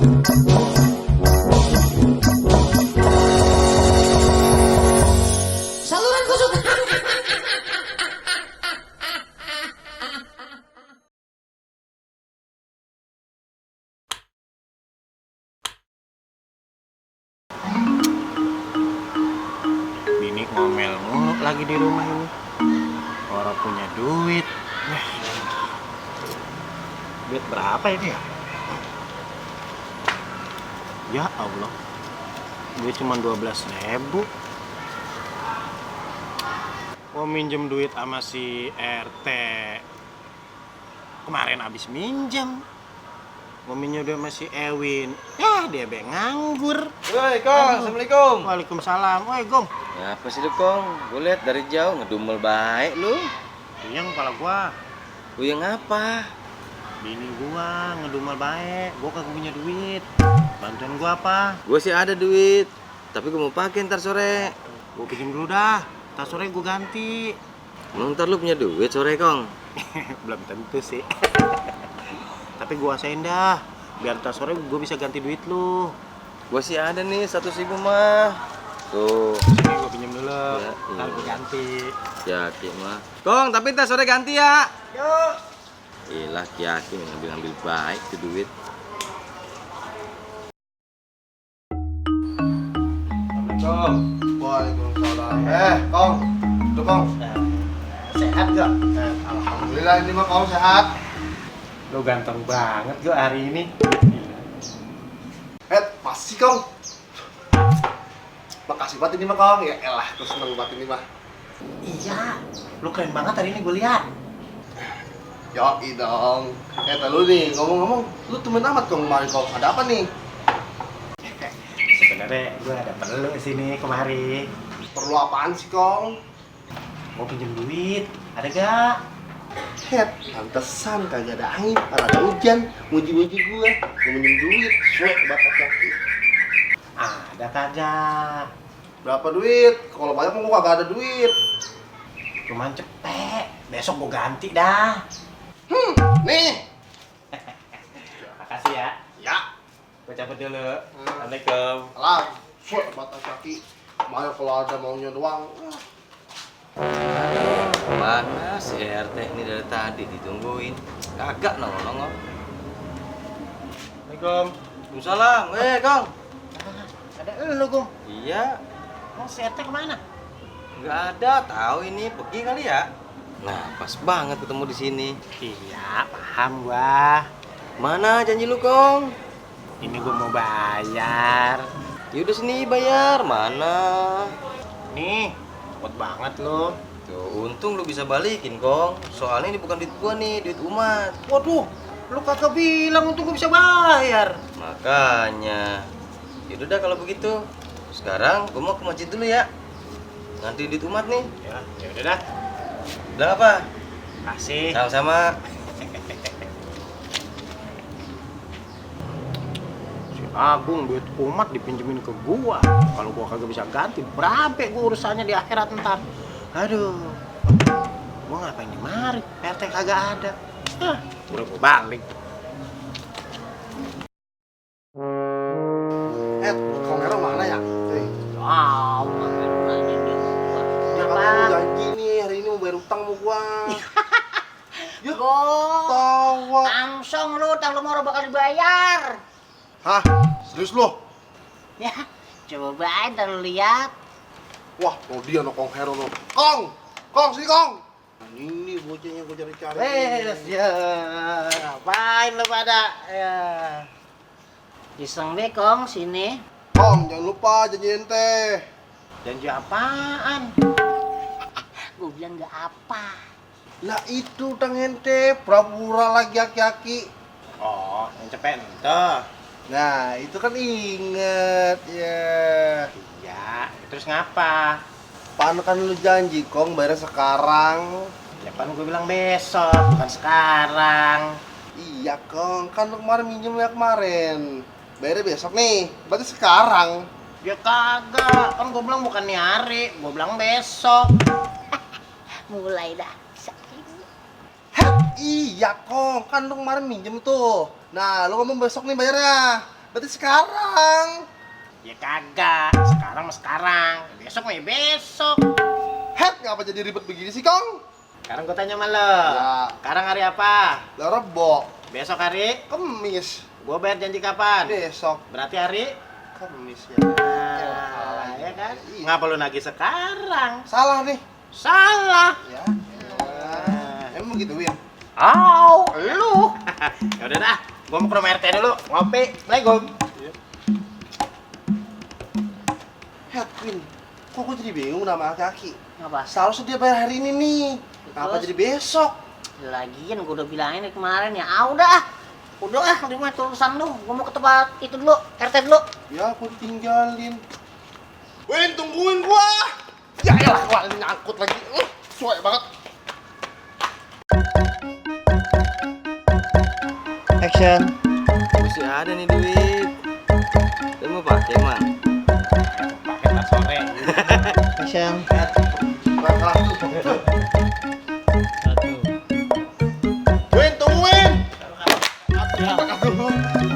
Saluran kesukaan. Bini ngomel mulu lagi di rumah ini. Orang punya duit. Duit berapa ini ya? Ya Allah. Duit cuma 12.000. Mau minjem duit sama si RT. Kemarin habis minjem. Mau minjem duit sama si Ewin. Dia be nganggur. Woi, Kong, Assalamualaikum. Waalaikumsalam. Woi, Gom. Ya, apa sih lu, Kong? Gue liat dari jauh ngedumel baik lu. Yang kepala gua. Uyang apa? Bini gua ngedumel baik. Gua kagak punya duit. Bantuan gua apa? Gue sih ada duit, tapi gue mau pakai ntar sore. Gua pinjem dulu dah. Ntar sore gua ganti. Ntar lu punya duit sore, Kong? Belum tentu sih. Tapi gua asain dah. Biar ntar sore gua bisa ganti duit lu. Gue sih ada nih 100.000 mah. Tuh. Sini gua pinjem dulu. Ya, Ntar iya. gua ganti. Kiaki mah. Kong, tapi ntar sore ganti ya. Yuk. Ilah, Kiaki ngambil baik tuh duit. Assalamualaikum. Waalaikumsalam. Kong. Tuh, Kong. Sehat gak? Alhamdulillah ini mah Kong sehat. Lu ganteng banget gua hari ini. Pasti Kong. Makasih banget ini mah Kong. Ya elah, aku seneng banget ini mah. Iya. Lu keren banget hari ini gua lihat. Yoi dong. Lu nih, ngomong-ngomong, lu temen amat Kong kemarin Kong. Ada apa nih? Sebenarnya gua ada perlu sini kemari. Perlu apaan sih Kong? Mau pinjem duit. Ada gak? Pantesan kagak ada angin, ada hujan, muji-muji gue, mau minjem duit, suek batas kaki. Ada kagak? Berapa duit? Kalau banyak mah gue kagak ada duit. Cuman cepet. Besok gua ganti dah. Nih. Makasih ya. Ya. Gua cabut dulu. Assalamualaikum. Alah, suek batas kaki. Mana kalau ada maunya doang. Mana si RT ini dari tadi ditungguin. Kagak nongol-nongol. Assalamualaikum. Waalaikumsalam. Kong. Ada elu, Gum. Iya. Mau si RT kemana? Nggak ada, tahu ini pergi kali ya. Nah, pas banget ketemu di sini. Iya, paham gua. Mana janji lu, Kong? Ini gua mau bayar. Ya udah sini bayar. Mana? Nih, cepet banget lu. Tuh, untung lu bisa balikin, Kong. Soalnya ini bukan duit gua nih, duit umat. Waduh, lu kagak bilang untuk gua bisa bayar. Makanya. Yaudah dah kalau begitu. Sekarang gua mau ke masjid dulu ya. Nanti duit umat nih. Ya udah dah. Bilang apa? Kasih. Sama-sama. Si Agung duit umat dipinjemin ke gua. Kalau gua kagak bisa ganti, berapa gua urusannya di akhirat ntar. Aduh. Gua ngapain di mari? RT kagak ada. Udah gua balik. Kong Hero mana ya? Ya kan lu janji nih hari ini mau bayar utang sama gua. Ya tawa. Langsung lu, utang lu mau bakal dibayar. Hah? Serius lu? Ya, coba aja ntar lu lihat. Wah, mau dia no Kong Hero no. Kong! Kong, sini Kong! Ini bocahnya gua cari-cari. Ya. Ngapain lu pada? Ya. Iseng deh, Kong, sini. Kong, jangan lupa janji ente. Janji apaan? Gue bilang nggak apa. Lah itu utang ente, pura-pura lagi aki-aki. Oh, yang cepet ente. Nah, itu kan inget ya. Iya, terus ngapa? Pan kan lu janji Kong bayar sekarang. Ya kan gue bilang besok, bukan sekarang. Iya Kong, kan lu kemarin minjemnya kemarin. Bayarnya besok nih, berarti sekarang. Ya kagak, kan gue bilang bukan nih hari, gue bilang besok. Mulai dah. Iya Kong, kan lu kemarin minjem tuh. Nah, lu ngomong besok nih bayarnya. Berarti sekarang. Ya kagak, sekarang mah sekarang, besok mah ya besok. Het, ngapa jadi ribet begini sih, Kong? Sekarang gue tanya sama lo, Ya. sekarang hari apa? Lah Rebo, Besok hari? Kemis. Gue bayar janji kapan? Besok Berarti hari? Kemis ya. Nah, ya kan? Iya. Ngapa lu nagih sekarang? Salah nih. Salah. Ya. Emang begitu, Win? Au, lu. Ya udah dah, gua mau ke rumah RT dulu, ngopi. Assalamualaikum. Het, Win. Kok gue jadi bingung nama kaki? Ngapa? Seharusnya dia bayar hari ini nih. Kenapa Terus? jadi besok? Lagian gue udah bilangin dari kemarin ya. Udah ah, di mana urusan lu? Gue mau ke tempat itu dulu, RT dulu. Ya, aku tinggalin. Win, tungguin gua. Ya elah, gua ini nyangkut lagi. Suai banget. Action. Masih ada nih duit. Lu mau pakai, Mang? Pakai tas sore. Action. Win, tungguin. Aduh.